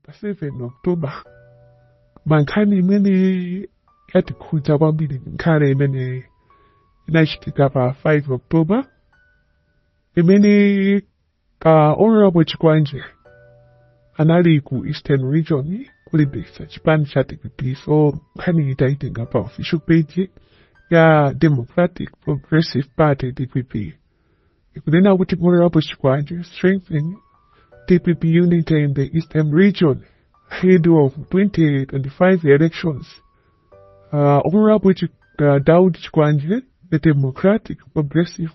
Pa 7 October, nkhani imene yatikhudza kwambiri, nkhani imene inachitika pa 5 October, imene ka Honorable Chikwanje anali ku Eastern Region kulimbikitsa chipani cha DPP. So nkhani itaitenga pa official page ya Democratic Progressive Party, DPP, ikunena kuti Honorable Chikwanje strengthen DPP unity in the Eastern Region ahead of 2025 elections. Honorable Daud Chikwanje, the Democratic Progressive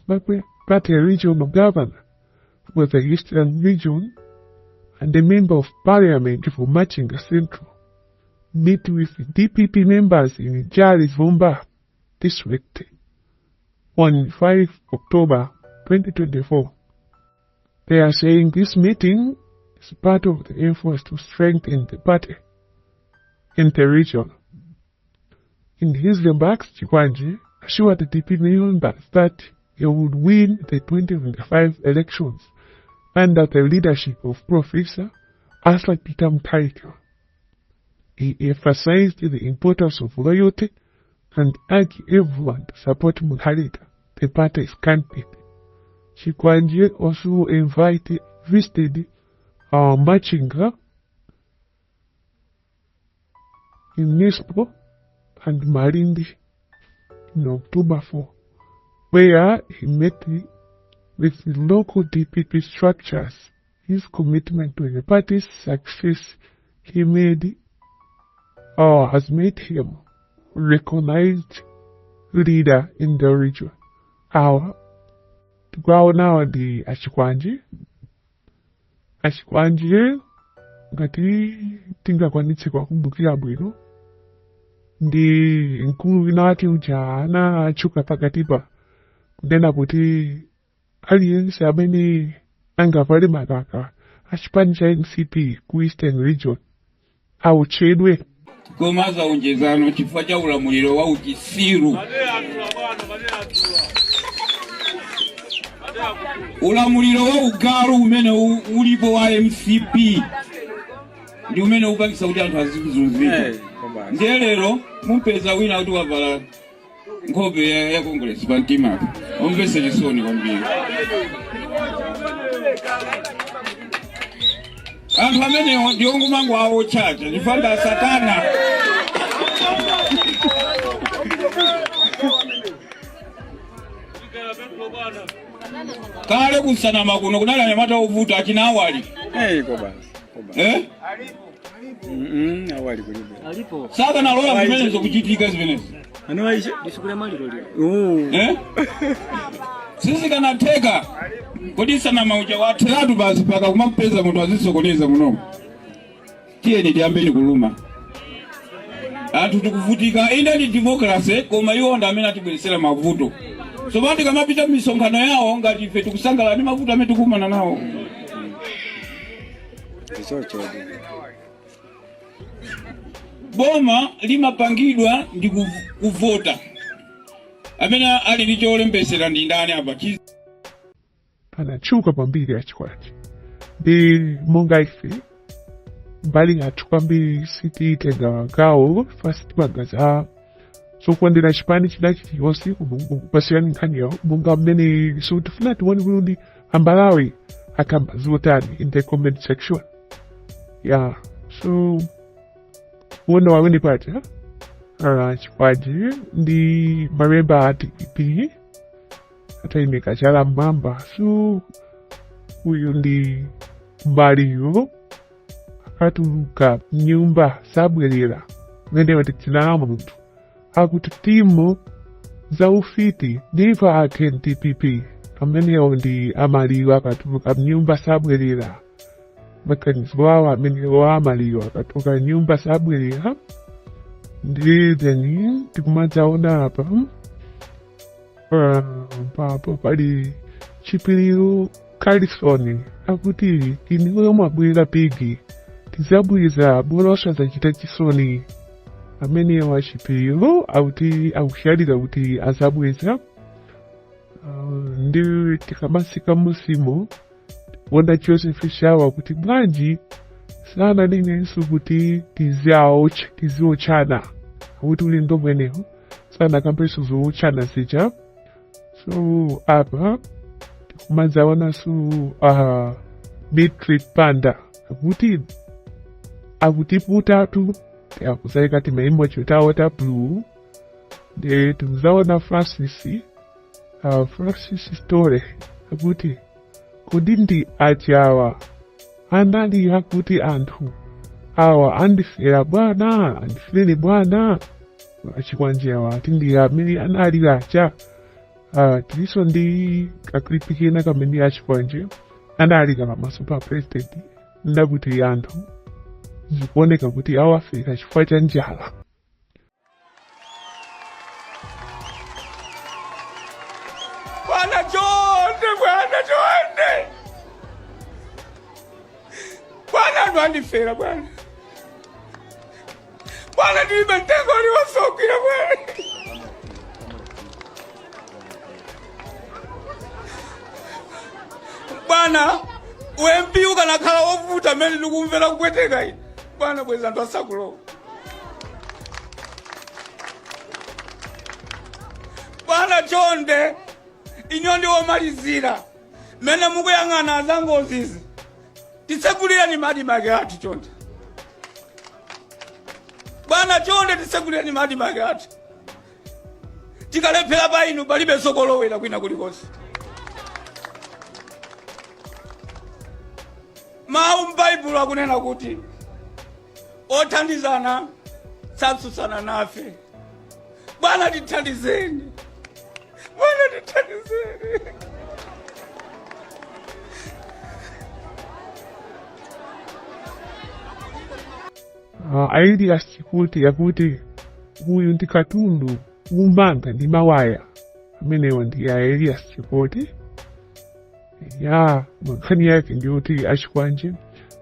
Party Regional Governor for the Eastern Region and a member of Parliament for Machinga Central, meet with DPP members in Jali Zomba District on 5 October 2024. They are saying this meeting is part of the efforts to strengthen the party in the region. In his remarks, Chikwanje assured the DPP members that he would win the 2025 elections under the leadership of Professor Arthur Peter Mutharika. He emphasized the importance of loyalty and urged everyone to support Mutharika, the party's candidate. Chikwanje also invited, visited Machinga in Nispo and Malindi in October 4, where he met with the local DPP structures. His commitment to the party's success he made or has made him recognized leader in the region. Awa tikuwaonawa ndi achikwanje. Achikwanje, ngati tingakwanitse kuwakumbukira bwino, ndi mkulu wina wake uja anatchuka pakatipa kunena kuti aliyense amene angavale makaka achipani cha MCP ku Eastern Region autchedwe. Koma zaonjezano chifukwa cha ulamuliro wa uchisiru, ulamuliro wa ugalu umene ulipo wa MCP ndi umene upangisa kuti anthu azizunzika. Ndiye lero mumpeza wina kuti wavala nkhope ya Congress pa mtima, omvesa chisoni kwambiri. Anthu amenewo ndi ongomangoawotchacha chifukwa ndi asatana. Kale kusanama kuno kunali anyamata ovuta achina Awali. Eh, kobasi. Kobasi. Eh? Awali kulibe. Alipo. Sakanalola zimenezo kuchitika zimenezo. Anoaisha. Ndisukule maliro lero. Oh. Eh? Sizikanatheka. Kodi sanama uja watheratu basi paka kumapeza munthu azisokoneza munomu. Tiyeni tiyambeni kuluma. Anthu tikuvutika, inde ndi democracy, koma iwo ndi amene atibweretsera mavuto. Tsopano tikamapita m'misonkhano yawo ngati ife tikusangalala ndi mavuto amene tikukumana nawo. Ndichocho. Boma limapangidwa ndi kuvota. Amene ali ndi cholembesera ndi ndani apa? Anatchuka kwambiri achikwanje, ndi monga ife mbali yathu kwambiri sititenga gawo, sitipanga za zokondera chipani china chiliyonse, kupasirani nkhani yawo monga mmene. So tifuna tione kuti Amalawi akamba zotani in the comment section. Yeah, so kuona wawene paja Chikwanje ndi mamemba a DPP atayimika chala mmwamba. So uyu ndi Maliro, akatuluka mnyumba sabwerera. Mene dzina la munthu akuti timu za ufiti never again DPP. Amenewo ndi amaliro, akatuluka mnyumba sabwerera. Maganizo awo amenewo, amaliro akatuluka mnyumba sabwerera. Ndi then tikumadzaona apa papo pali Chipiliro Carlson akuti inuyo mwabwera big, tizabweza bola osadzachita chisoni. Amenewa Achipiliro akuti akushalira kuti azabweza. Ndi tikamatsika musimu wona Joseph Shawa kuti bwanji Sananenenso kuti tiziotchana, akuti ulendo umenewo sanakambenso zootchana zija. So apa tikumadzaonanso Matric Panda akuti akutiputatu, akuzayika timaimoji tawo ta blue. Ndi tikuzaona Francis Story akuti kodi ndi ajawa anali akuti anthu awa andifera bwana, andifere bwana, achikwanje awa ati ndi amene anali aja. Tiliso ndi ka clip kena kamene achikwanje analika pamaso pa president ndakuti anthu zikuoneka kuti awafera chifukwa cha njala. Bwana chonde, bwana chonde, bwana, anthu andifera bwana, bwana, ndilibe mtengo uliwosogwira bwana. Bwana, u MP ukanakhala wovuta mmene ndikumvera kupweteka ine bwana, bweza anthu asakulowa. Bwana chonde, inyo ndi womalizira mmene mukuyang'ana za ngozizi, titsegulireni ma ADMARC athu chonde. Bwana chonde, titsegulireni ma ADMARC athu. Tikalephera pa inu, palibe sokolowera kwina kulikonse. Mawu m'Baibulo akunena kuti othandizana satsutsana nafe. Bwana tithandizeni, bwana tithandizeni. Ailias Chikuti yakuti uyu ndi katundu umanga ndi mawaya. Amenewo ndi a Elias Chikoti. Ya nkhani yake ndiyoti achikwanje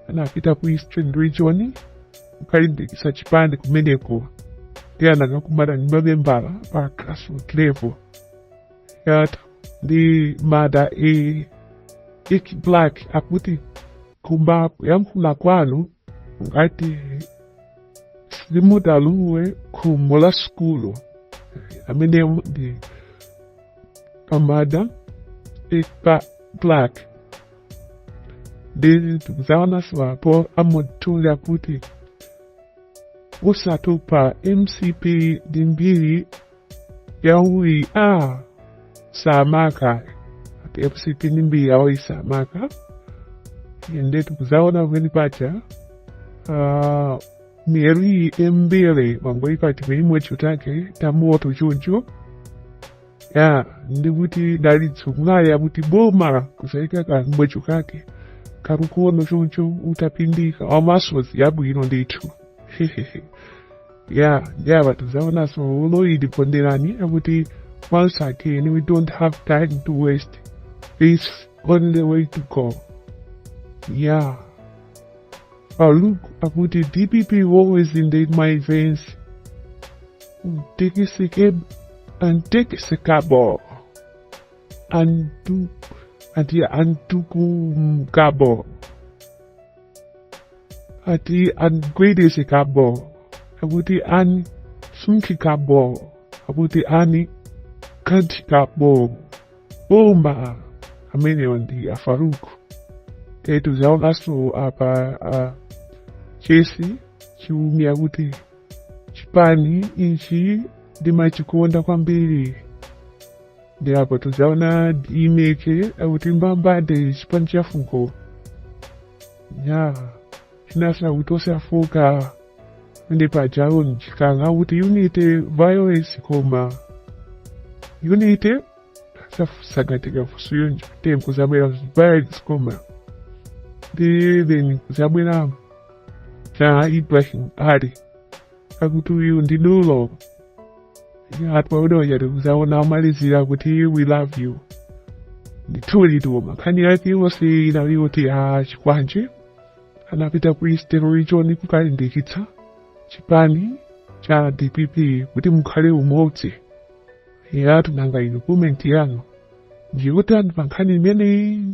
anapita ku Eastern Region kukalimbikitsa chipani kumeneko, ndi anakakumana ndi mamembala pa grassroots level. Yata ndi mada e Ik Black akuti kumba kuyankhula kwanu ngati simudaluwe khomo la sukulu. Amenewo ndi pamada Ikpa Black. Ndi tikuzaonanso apo amutule akuti usatupa MCP ndi mbiri yawi a samaka, ati MCP ndi mbiri yawo isamaka. Ende tikuzaona pamene paja miyeri embele wangoika timeimwe chutake tamoto choncho. Ya ndikuti dalitso kulaya kuti boma kusaika kamwecho kake kakukuono choncho utapindika wamasozi yabwino ndithu. Ya ndiyava tizaonanso Lloyd Ponderani akuti once again we don't have time to waste, this only way to go. Yeah, Farouk akuti DPP always in my veins. Antekesekabo antu ati antukumkabo ati angwedesekabo akuti ani sunkhikabo akuti ani kanthikabo bomba. Amenewo ndi afaruku. Tetu zaonanso apa chesi chiumi akuti chipani ichi ndimachikonda kwambiri. Ndi apo tuzaona imeke akuti mbambande chipani cha fuko ya chinasa kuti osafoka. Ndi pajawo nchikanga kuti unity violence, koma unity sakatika fusuyo nje kuzabwera violence, koma ndi then kuzabwera cha Ibrahim Ali akuti uyu ndi dulo atwaudoya. Tikuzaona amalizira kuti we love you. Ndithuli tuma nkhani yake yonse inali yoti a chikwanje anapita ku Eastern Region kukalimbikitsa chipani cha DPP kuti mukhale umodzi. Ya tunanga inu comment yanu ndiyotani pa nkhani imeneyi?